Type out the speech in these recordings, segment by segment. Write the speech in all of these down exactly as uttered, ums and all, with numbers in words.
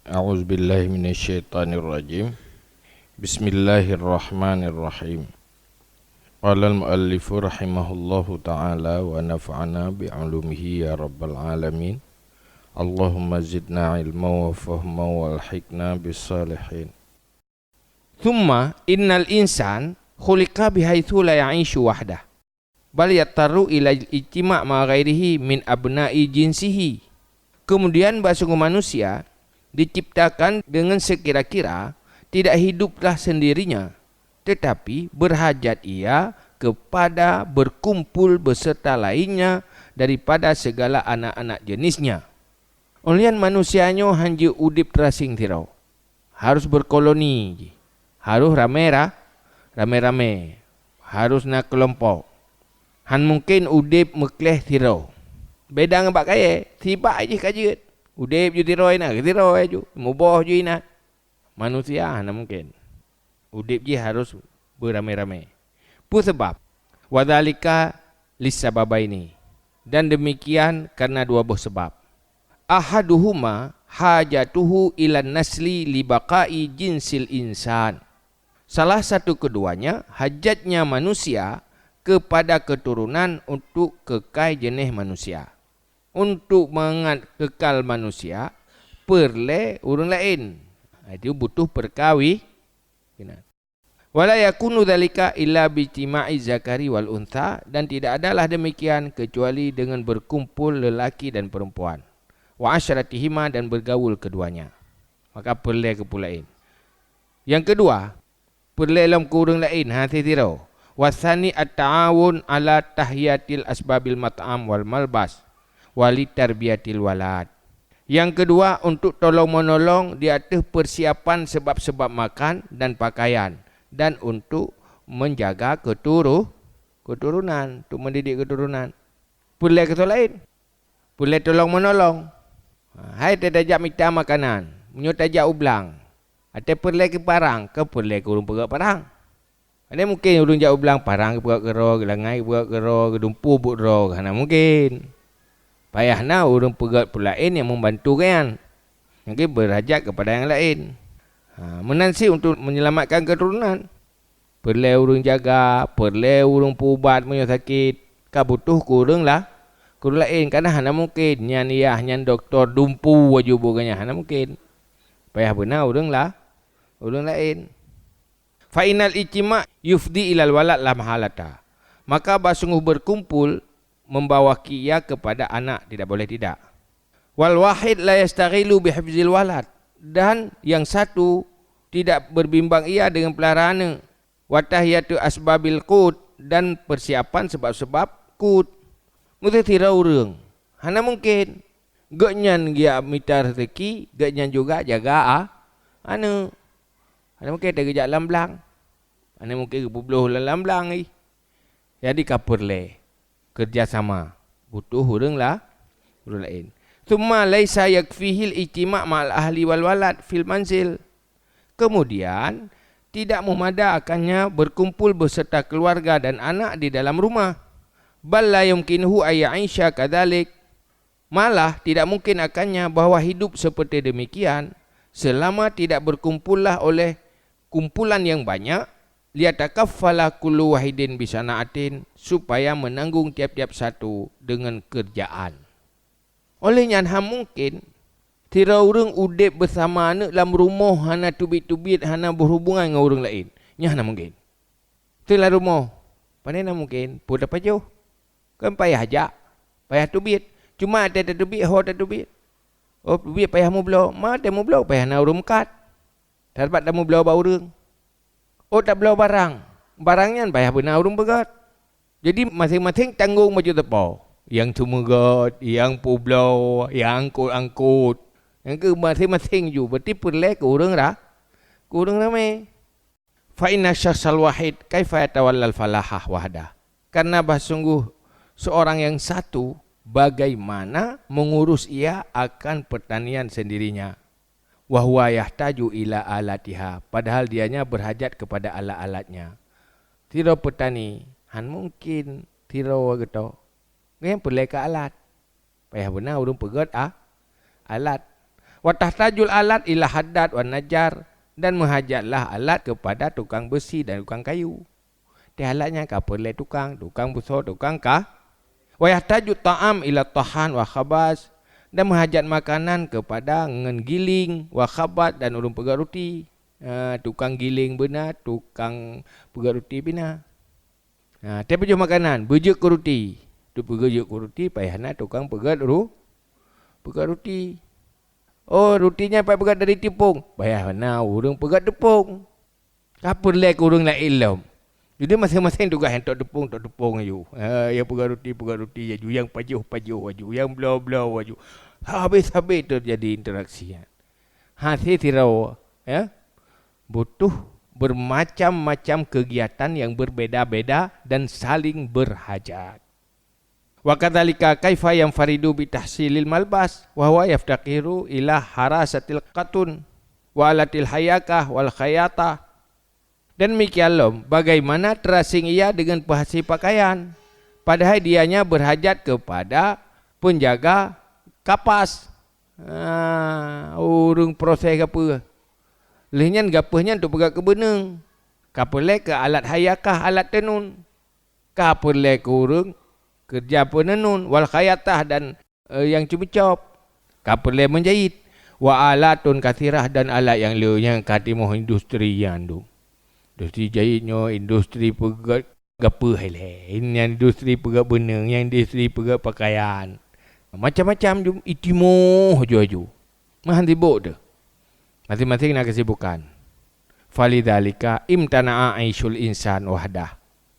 A'udzubillahi minasyaitonirrajim. Bismillahirrahmanirrahim. Qala al-muallifu rahimahullahu ta'ala wa nafa'ana bi ulumihi ya rabbal alamin. Allahumma zidna ilma wa fahma wa alhiqna bis salihin. Thumma innal insan khuliqa bihaitsu la ya'isyu wahdah, bal yattaru ila ijtima' ma ghairihi min abna'i jinsihi. Kemudian, bahsungguh manusia diciptakan dengan sekira-kira tidak hiduplah sendirinya, tetapi berhajat ia kepada berkumpul beserta lainnya daripada segala anak-anak jenisnya. Ulian manusia nyoe hanjeuet udeb teurasing sidroe. Harus berkoloni jih. Harus ramé ra-, ramé-ramé. Harus na keulompok. Han mungken udeb meukleh sidroe. Beda ngon bak kayée, sibak jih ka jeuet. Udeb ju sidroe na, sidroe ju, muboh ju inan. Manusia hana mungken. Udeb jih harus beuramé-ramé. Peue sabab? Wadzalika lissababaini. Dan demikian karena dua boh sebab. Ahaduhuma hajatuhu ilan nasli libaqa'i jinsil insan. Salah satu keduanya hajatnya manusia kepada keturunan untuk kekal jeuneh manusia. Untuk mangat kekal manusia, peureulée ureuëng laén. Itu butuh perkawi-, Wala yakunu dzalika illa bijtima'i zakari wal untha, dan tidak adalah demikian kecuali dengan berkumpul lelaki dan perempuan, wa asyaratihima, dan bergaul keduanya. Maka peureulée keu peue laén. Yang kedua, peureulée lom keu ureuëng laén, hana sidroe. Wasani at-ta'awun ala tahiyatil asbabil mat'am wal malbas, wali tarbiyatil walad. Yang kedua, untuk tolong-menolong di ateueh persiapan sebab-sebab makan dan pakaian, dan untuk menjaga keturu-, keturunan, untuk mendidik keturunan. Peureulée keu soe laén? Peureulée tolong-menolong. Ha, hai tajak mita makanan, meunyoe tajak u blang, até peureulée keu parang, keu peureulée keu ureuëng peugét parang. Hana mungken ureuëng jak u blang parang geupeugét keudroe, geulangai geupeugét keudroe, geudumpu buet droe, hana mungken. Payah na ureuëng peugét peue laén nyang membantu gobnyan. Mungken beurajat keupada nyang laén. Ha, meunan cit untuk menyelamatkan keuturonan. Peureulée ureuëng jaga, peureulée ureuëng peuubat meunyoe sakét, ka butoh keu ureuëng lah, keu ureuëng laén. Kana hana mungken nyan yah, nyan dokto dumpu aju buet gobnyan, hana mungken. Payah beuna ureuëng lah, ureuëng laén. Fa innal ijtima' yufdi ilal walad la mahalata. Maka bah sungguh berkumpul membawa ia kepada anak, tidak boleh tidak. Wal wahid la yastaghilu bihifzil walad. Dan yang satu tidak berbimbang ia dengan pelihara anak. Wa tahiyatu asbabil qut, dan persiapan sebab-sebab qut. Meusidroe ureuëng. Hana mungken. Gobnyan geujak mita rezeki, gobnyan juga jaga a-, aneuk. Hana mungken teugeujak lam blang. Hana mungken geupeubloh lam, lam blang jih. Jadi ka peureulée keureuja sama, butoh ureuëng la-, ureuëng laén. Tsumma laisa yakfihil ijtima' ma'al ahli wal walad fil manzil. Kemudian, tidak meumada akannya berkumpul beserta keluarga dan anak di dalam rumah. Bal la yumkinuhu ay ya'isha kadzalik. Malah, tidak mungkin akannya bahwa hidup seperti demikian selama tidak berkumpullah oleh kumpulan yang banyak, liyatakaffala kullu wahidin bisana'atin, supaya menanggung tiap-tiap satu dengan kerjaan. Oleh nyan, hana mungken sidroe ureuëng udeb beusama aneuk lam rumoh hana teubiet-teubiet, hana berhubungan ngon ureuëng laén. Nyan hana mungken. Teuh lam rumoh, pane na mungken, peue tapajoh? Kan payah jak, payah teubiet. Cuma watée tateubiet, ho tateubiet. Oh, teubiet payah mubloe, ma watée mubloe payah na ureuëng meukat. Sabab tamubloe bak ureuëng. Oh, tabloe barang, barang nyan payah beuna ureuëng peugét. Jadi, maséng-maséng tanggong bacut teupeu. Nyang seumeugét, nyang peubloe, nyang angkot-angkot. Nyang keu maséng-maséng ju, berarti peureulée keu ureuëng ra-, keu ureuëng ramé. Fa inna syakhsal wahid kaifa yatawallal falahah wahdah. Karena bah sungguh seorang yang satu, bagaimana mengurus ia akan pertanian sendirinya. Wa huwa yahtaju ila alatiha, padahal dianya berhajat kepada alat-alatnya. Sidroe peutani, han mungken sidroe geuto. Nyan peureulée keu alat. Payah beuna ureuëng peugét a-, alat. Wa tahtajul alat ila haddad wan najjar, dan meuhajatlah alat kepada tukang beusi dan tukang kayu. Teuh alat nyan ka peureulée tukang, tukang beusoe, tukang kah. Wa yahtajut ta'am ila tahan wa khabaz, dan meuhajat makanan kepada ngon giling, wa khabaz, dan ureuëng peugét ruti. Ah, tukang giling beuna, tukang peugét ruti beuna. Ha, teuh pajoh makanan, beujeuet keu ruti. Teuh peugét jeuet keu ruti, payah na tukang peugét ru-, peugét ruti. Oh, ruti nyan pat peugét dari teupông, payah na ureuëng peugét teupông. Ka peureulée keu ureuëng laén lom. Jadi maséng-maséng tugaih, nyang tok teupông, tok teupông aju. Ha, nyang peugét ruti, peugét ruti aju. Nyang pajoh, pajoh aju. Nyang bloe, bloe aju. Habéh-habéh teujadi interaksi nyan. Hase sidroe, ya. Butuh bermacam-macam kegiatan yang berbeda-beda dan saling berhajat. Wa kadzalika kaifa yanfaridu bi tahsilil malbas wa huwa yaftaqiru ila harasatil qatun wa alatil hayakah wal khayatah. Dan demikian lom, bagaimana terasing ia dengan peuhase pakaian, padahai dianya berhajat kepada penjaga kapas. Ah, ureuëng proses gapeue. Lheueh nyan gapeue nyan teupeugah keu beuneueng. Ka peureulée keu alat hayakah, alat teunun. Ka peureulée keu ureuëng keureuja peunenun, wal khayatah dan, eh, nyang ceumeucop. Ka peureulée meujait. Wa alatun katsirah dan alat nyang le nyang ka timoh industri nyan tu. Industri jait nyoe, industri peugét gapeue ilée. Nyan industri peugét beuneueng, nyan industri peugét pakaian. Macam-macam jum itimoh aju-aju. Meuhan sibok teuh. Maséng-maséng na keusibukan. Falidzalika imtana'a aisyul insan wahdah.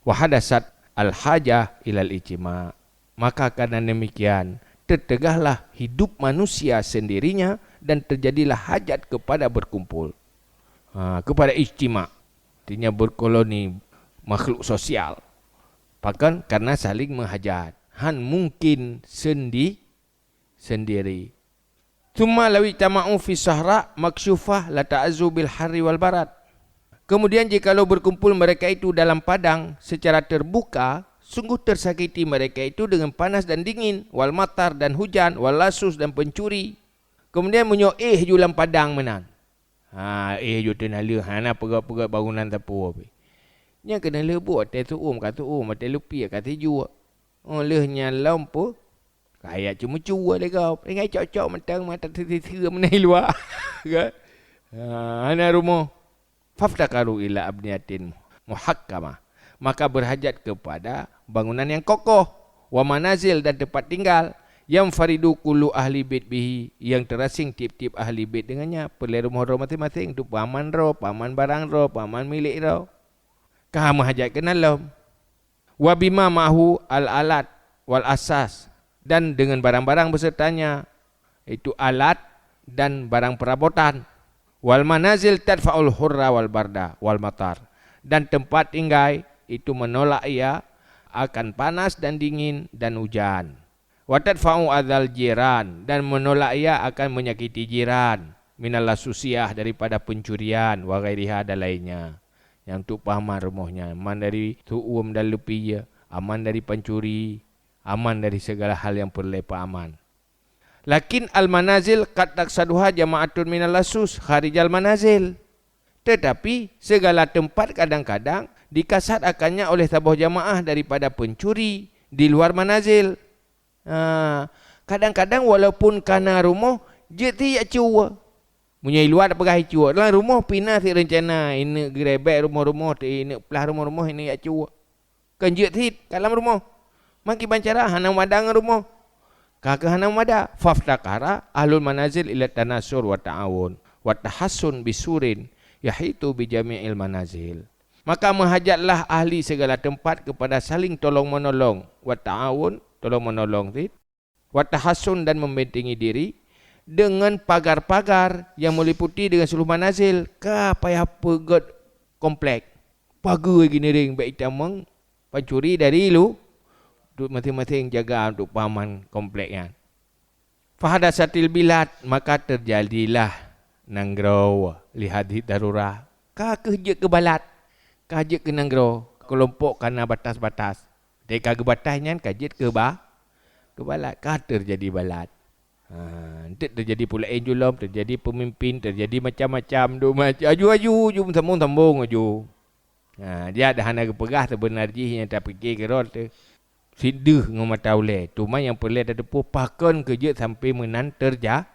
Wa hadasat al-hajah ilal ijtima. Maka karena demikian, teutegahlah hidup manusia sendirinya dan terjadilah hajat kepada berkumpul. Ha, kepada ijtima. Artinya berkoloni makhluk sosial. Pakon? Karena saling meuhajat. Han mungkin sendi-, sendiri. Tsumma law ijtama'u fi sahra maksyufah la ta'azzu bil harri wal barad. Kemudian jikalau berkumpul mereka itu dalam padang secara terbuka, sungguh tersakiti mereka itu dengan panas dan dingin, wal matar dan hujan, wal lasus dan pencuri. Kemudian meunyoe éh ju lam padang meunan. Ha, éh ju teunaleuh, hana peugét-peugét bangunan sapeue pih. Nyan keuneulheueh buet watée seuuem ka seuuem, watée lupiek ka sijuek. Oh, lheueh nyan lom peue? Kajak ceumeucue lé gob. Ingat cok-cok mantong mata teuteuteue meunan luwa. Kan? Ha, hana rumoh. Faftaqaru ila abniyatin muhakkamah. Maka berhajat kepada bangunan yang kokoh, wa manazil dan tempat tinggal, yanfaridu kullu ahli bait bihi, yang terasing tiep-tiep ahli bait dengannya, peureulée rumoh droe maséng-maséng, untuk peuaman droe, peuaman barang droe, peuaman milék droe. Ka meuhajat keunan lom. Wa bima ma'ahu al-alat wal asas, dan dengan barang-barang besertanya, yaitu alat dan barang perabotan. Wal manazil tadfa'ul hurra wal barda wal matar, dan tempat tinggai itu menolak ia akan panas dan dingin dan hujan. Wa tadfa'u adzal jiran, dan menolak ia akan menyakiti jiran, minal lasusiah, daripada pencurian, wa ghairiha, dan lainnya. Nyang tu pahaman rumoh nyan, aman dari seuuem dan lupiek, aman dari pancuri, aman dari segala hal yang peureulée peuaman. Lakin al-manazil qad taqsaduha jama'atun minal lasus kharijal manazil. Tetapi segala tempat kadang-kadang dikasad akannya oleh saboh jamaah daripada pencuri di luar manazil. Ha, kadang-kadang walaupun ka na rumoh, jeuet cit jak cue. Meunyoe i luwa tapeugah i cue, lam rumoh pih na cit reuncana, ineuk geurebek rumoh-rumoh, ineuk plah rumoh-rumoh, ineuk jak cue. Kon jeuet cit ka lam rumoh. Meukiban cara hana meumada ngon rumoh. Ka keuh hana meumada, faftaqara ahlul manazil ila tanasur wa ta'awun wa tahassun bisurin yahitu bi jami'il manazil. Maka meuhajatlah ahli segala tempat kepada saling tolong-menolong, wa ta'awun, tolong-menolong cit, wa tahassun, dan membentengi diri, dengan pagar-pagar yang meliputi dengan seluruh manazil, ka payah peugét komplek. Pageue geuneureng bék itamong pancuri dari lu, untuk maséng-maséng jaga untuk peuaman komplek nyan. Fahadasatil bilad, maka teujadilah nanggroe lihadhi darurah. Ka keuh jeuet keu balat. Ka jeuet keu nanggroe, keulompok ka na batas-batas. Deh ka geubatas nyan ka jeuet keu ba-, keu balat. Ka teujadi balat. Ha, enteuk teujadi pula éh julom, teujadi peumimpin, teujadi macam-macam, dum macam, aju-aju, ju sambong-sambong aju. Ha, dia dah hana geupeugah seubeuna jih nyang tapike keudroe teuh. Cit deuh ngon mata ulée, teuma nyang peureulée tateupeue pakon keu jeuet sampoe meunan terja-,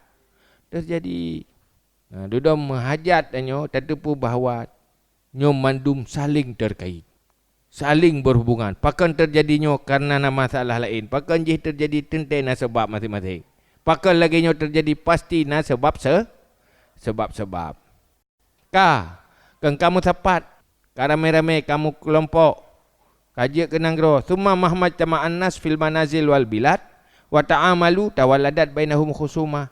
teujadi. Ha, dudoe meuhajat tanyoe tateupeue bahwa nyoe mandum saléng teukait, saléng berhubungan. Pakon teujadi nyoe kareuna na masalah laén, pakon jih teujadi teuntée na sabab maséng-maséng. Pakon lagée nyoe teujadi pasti na sabab se-, sabab-sabab. Ka, keu kamoe sapat, ka ramé-ramé kamoe keulompok, ka jeuet keu nanggroe, summa mahma jama'an nas fil manazil wal bilad, wa ta'amalu tawalladat bainahum khusumah.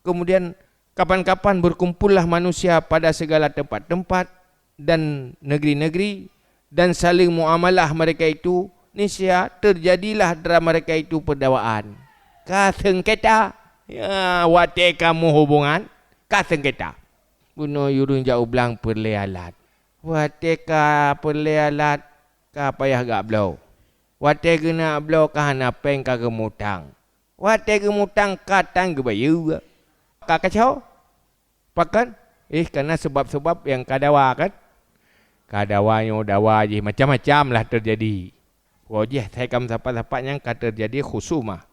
Kemudian, kapan-kapan berkumpullah manusia pada segala tempat-tempat dan negeri-negeri, dan saling muamalah mereka itu, niscaya terjadilah antara mereka itu perdawaan. Ka sengketa, ya, watée kamoe hubungan, ka sengketa. Bunoe ureuëng jak u blang peureulée alat. Watée ka peureulée alat, ka payah gak bloe. Watée geuneuk bloe ka hana péng ka geumutang. Watée geumutang ka tan geubayeue. Ka kacau. Pakon? Ih, kareuna sabab-sabab nyang ka dawa kan? Ka dawa nyoe dawa jih macam-macam lah teujadi. Woe jih asai ka meusapat-sapat nyang ka teujadi khusumah.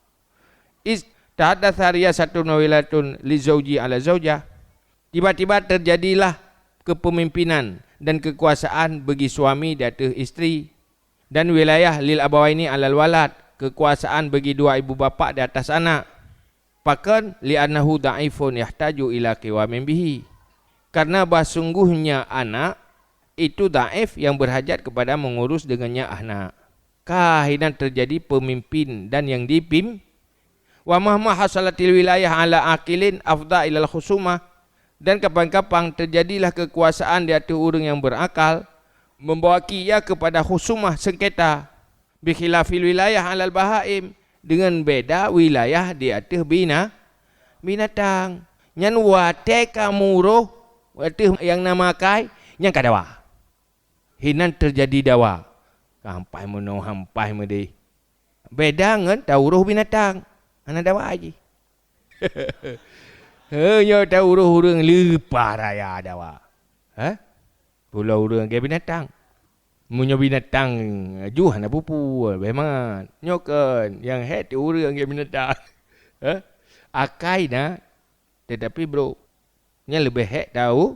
Iz tahaddatsa riyasatun wa wilayatun li zauji ala zaujah. Tiba-tiba teujadilah keupemimpinan dan keukuasaan bagi suami di ateueh istri, dan wilayah lil abawaini alal walad, keukuasaan bagi dua ibu bapak di atas anak. Pakon? Li'annahu dha'ifun yahtaju ila qiwamin bihi. Karena bah sungguhnya anak itu dhaif yang berhajat kepada mengurus dengannya anak. Ka hinan teujadi peumimpin dan nyang dipim-, wa mahma hasalatil wilayah ala aqilin afdha ilal khusumah, dan kapan-kapan teujadilah keukuasaan di ateueh ureuëng nyang beurakal, membawaki ia keupada khusumah, sengketa, bi khilafil wilayah alal bahaim, deungon beda wilayah di ateueh bina-, binatang. Nyan watée ka meuuroh ateueh nyang na makai, nyan ka dawa. Hinan teujadi dawa. Ka hampai meunoe, hampai meudeh. Beda ngon tauroh binatang. Hana dawa jih. He, nyoe tauroh ureuëng leupah raya dawa. Hah? Pulo ureuëng lagée binatang. Meunyoe binatang ju hana peue-peue, béh mat. Nyoe kon nyang hék teuh ureuëng lagée binatang. Hah? Akai na, teutapi brok. Nyan leubeh hék tau,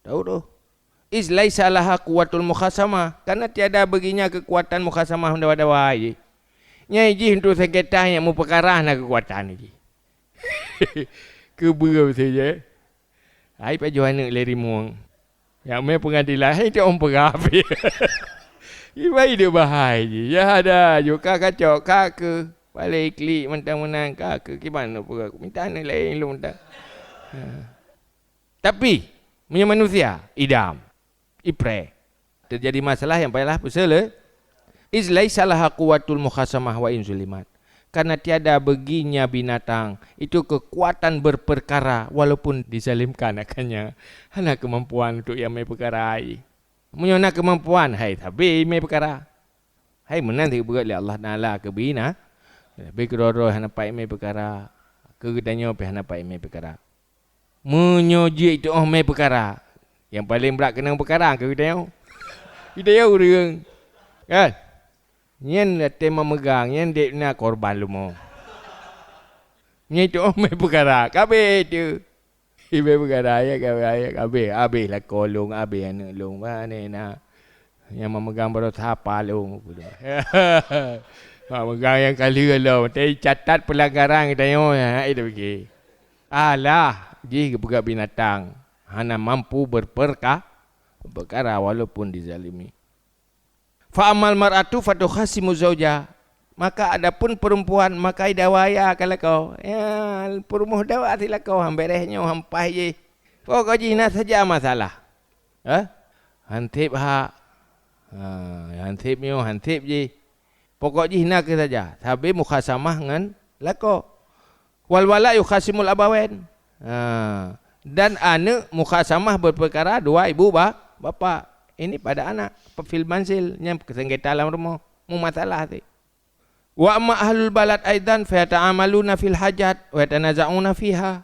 tau roh. Iz laisa laha quwwatul mukhasamah, karena tiada baginya kekuatan mukhasamah dawa-dawa jih. Nyai jih untuk sengketa nyang meupeukara na kekuatan jih. Keubeue saja. Hai pajoh aneuëk lé rimueng. Nyang mé peungadilan hai teuh ôn peugah pih. Ibai deuh bahai jih. Ya ada ju ka kacok ka keu. Paléng klik mantong meunan ka keu kiban peugah. Minta aneuëk laén lôn mantong. Ha. Tapi meunyoe manusia, idam, ipreh. Teujadi masalah nyang payahlah peuseuleue. Iz laisa laha quwwatul mukhasamah wa in zulimat. Karena tiada baginya binatang itu kekuatan berperkara walaupun dizalimkan akannya. Hana keumampuan untuk ia mé peukara. Meunyoe na keumampuan, hai sabe mé peukara. Hai meunan sibeugét lé Allah Taala keu bina. Tapi keudroe-droe hana pat mé peukara. Keu geutanyoe pih hana pat mé peukara. Meunyoe jeuet teuoh mé peukara, nyang paleng brat keunong peukara keu geutanyoe. Geutanyoe ureuëng. Kan? Nyan até mameugang, nyan dek na korban lumo. Nyan teuoh mé peukara, kabeh teuh. Ibe peukara ayat kabeh, ayat kabeh. Abeh lakoe lôn, abeh aneuëk lôn. Pane na. Nyang mameugang baroe sapa lôn. Mameugang nyang ka lheueh lom. Tapi catat peulanggaran geutanyoe nyan, hana ipike. Alah, jih geupeugah binatang, hana mampu berperka-, perkara walaupun dizalimi. Fa ammal mar'atu fatukhasimu zauja. Maka adapun perempuan, maka idawa ia ka lakoe. Ya, peurumoh dawa silakoe, han bereh nyoe, han paih jih. Pokok jih na saja masalah. Eh? Hanseb hak. Ha, hanseb nyoe, hanseb jih. Pokok jih na keu saja, sabe mukhasamah ngon lakoe. Wal walad yukhasimul abawain. Ha, dan aneuëk mukhasamah berperkara dua ibu ba-, bapak. Ini pada anak, fil manzil, nyang sengketa lam rumoh, meumasalah teuh. Wa amma ahlul balad aidan fayata'amaluna fil hajat wa yatanaza'una fiha.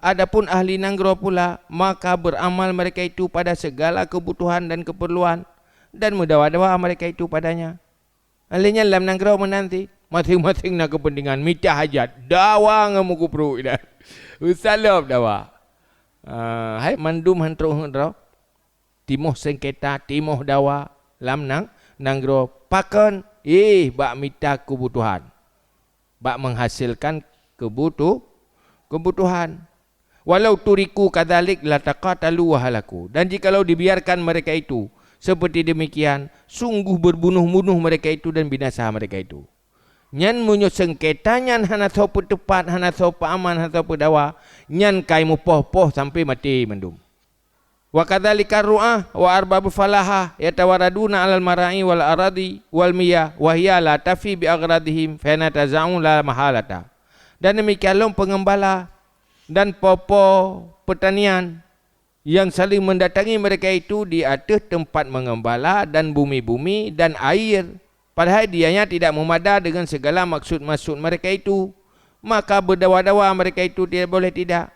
Adapun ahli nanggroe pula, maka beramal mereka itu pada segala kebutuhan dan keperluan, dan meudawa-dawa mereka itu padanya. Lé nyan lam nanggroe meunan cit, maséng-maséng na keupeuntengan, mita hajat, dawa ngon meukeupruek dah. Usalop dawa. Ah, hai mandum han trok heuet droe. Timoh sengketa, timoh dawa lam nang, nanggroe. Pakon? Éh, bak mita keubutuhan. Bak menghasilkan kebutuh-, kebutuhan. Walau turiku kadzalik lataqatalu wa halaku. Dan jikalau dibiarkan mereka itu seperti demikian, sungguh berbunuh-bunuh mereka itu dan binasa mereka itu. Nyan meunyoe sengketa nyan hana soe peuteupat, hana soe peuaman, hana soe peudawa, nyan kai mupoh-poh sampai maté mandum. Wa kadzalika ru'ah wa arbabul falaha yatawaraduna 'alal mara'i wal aradi wal miyah wa hiya la tafi bi aghradihim fa yanataza'u la mahalata. Dan demikian lom peungeumbala dan po-po peutanian yang saling mendatangi mereka itu di ateueh teumpat meungeumbala dan bumi-bumi dan air, padahai dianya tidak meumada dengan segala maksud-maksud mereka itu, maka beudawa-dawa mereka itu tidak boleh tidak.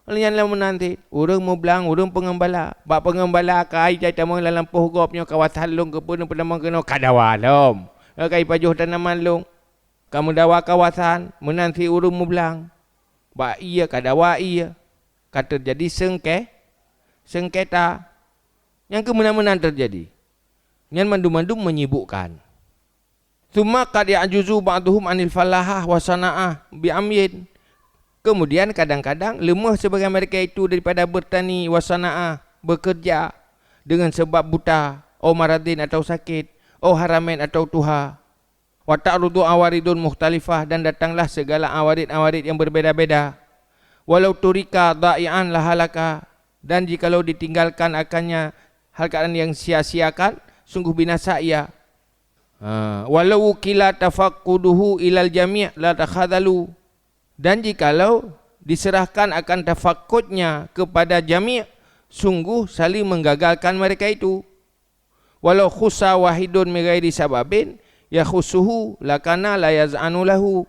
Lé nyan lom meunan cit, ureuëng mublang, ureuëng peungeumbala. Bak peungeumbala ka ai jai tamong lam lampôh gob nyoe kawasan lôn keupeue peutamong keunoe ka dawa lom. Ka ipajoh tanaman lôn. Ka meudawa kawasan, meunan cit ureuëng mublang. Bak ié ka dawa ié. Ka teujadi seungke-, seungketa. Nyang keu meunan-meunan teujadi. Nyan mandum-mandum menyibukkan. Tsumma qad ya'juzu ba'duhum 'anil falahah wa sana'ah bi amyin. Kemudian kadang-kadang leumah sebagian mereka itu daripada bertani wa sana'ah, bekerja, dengan sebab buta, au maradin atau sakit, au haramin atau tuha. Wa ta'rudu awaridun mukhtalifah, dan datanglah segala awarid-awarid yang berbeda-beda. Walau turika dha'ian lahalaka, dan jikalau ditinggalkan akannya hal keadaan yang sia-siakan, sungguh binasa ia. Ha, walau wukila tafaqquduhu ilal jami' la takhadhalu. Dan jikalau diserahkan akan tafakudnya kepada jami', sungguh saling menggagalkan mereka itu. Walau khussa wahidun min ghairi sababin yakhussuhu lakana la yaz'anu lahu.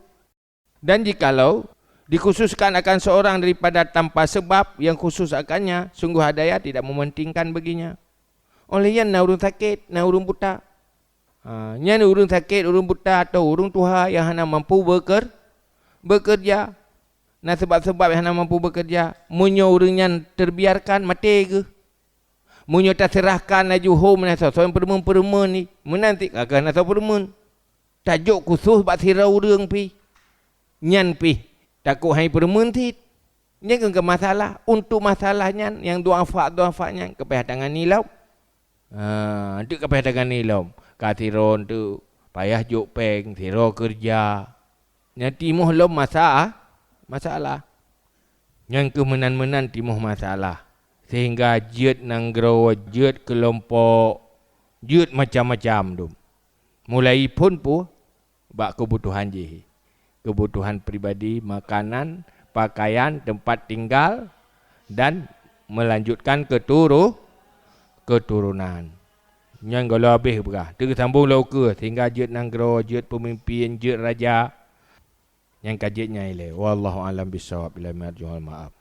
Dan jikalau dikhususkan akan seorang daripada tanpa sebab yang khusus akannya, sungguh hadaya tidak mementingkan baginya. Oleh nyan na ureuëng sakét, na ureuëng buta. Ha, nyan ureuëng sakét, ureuëng buta atau ureuëng tuha yang hana mampu beker-, bekerja. Na sebab-sebab yang hana mampu bekerja. Meunyoe ureuëng nyan terbiarkan, maté geuh. Meunyoe taseurahkan laju hom na soe-soe peureumeun-peureumeun ni, meunan cit ka keuh na soe peureumeun. Tajok khusos bak sidroe ureuëng pih. Nyan pih takot hai peureumeun cit. Nyan keuh masalah. Untuk masalah nyan, nyang duafa-duafa nyan, ka payah tangani lom. Ha, enteuk ka payah tangani lom. Ka sidroe enteuk payah jok péng, sidroe keureuja. Nyan timoh lom masa-, masalah. Nyan keuh meunan-meunan timoh masalah, sehingga jeuet nanggroe, jeuet keulompok, jeuet macam-macam dum. Mulai phon peue bak keubutuhan jih. Keubutuhan pribadi, makanan, pakaian, teumpat tinggal, dan meulanjutkan keuturu-, keuturonan. Nyan gohlom habéh peugah. Teuk geusambong lom ukeue, sehingga jeuet nanggroe, jeuet peumimpén, jeuet raja. Nyang ka jeuet nyan ilée. Wallahu a'lam bissawab. Ilaihi marji'ul ma'ab.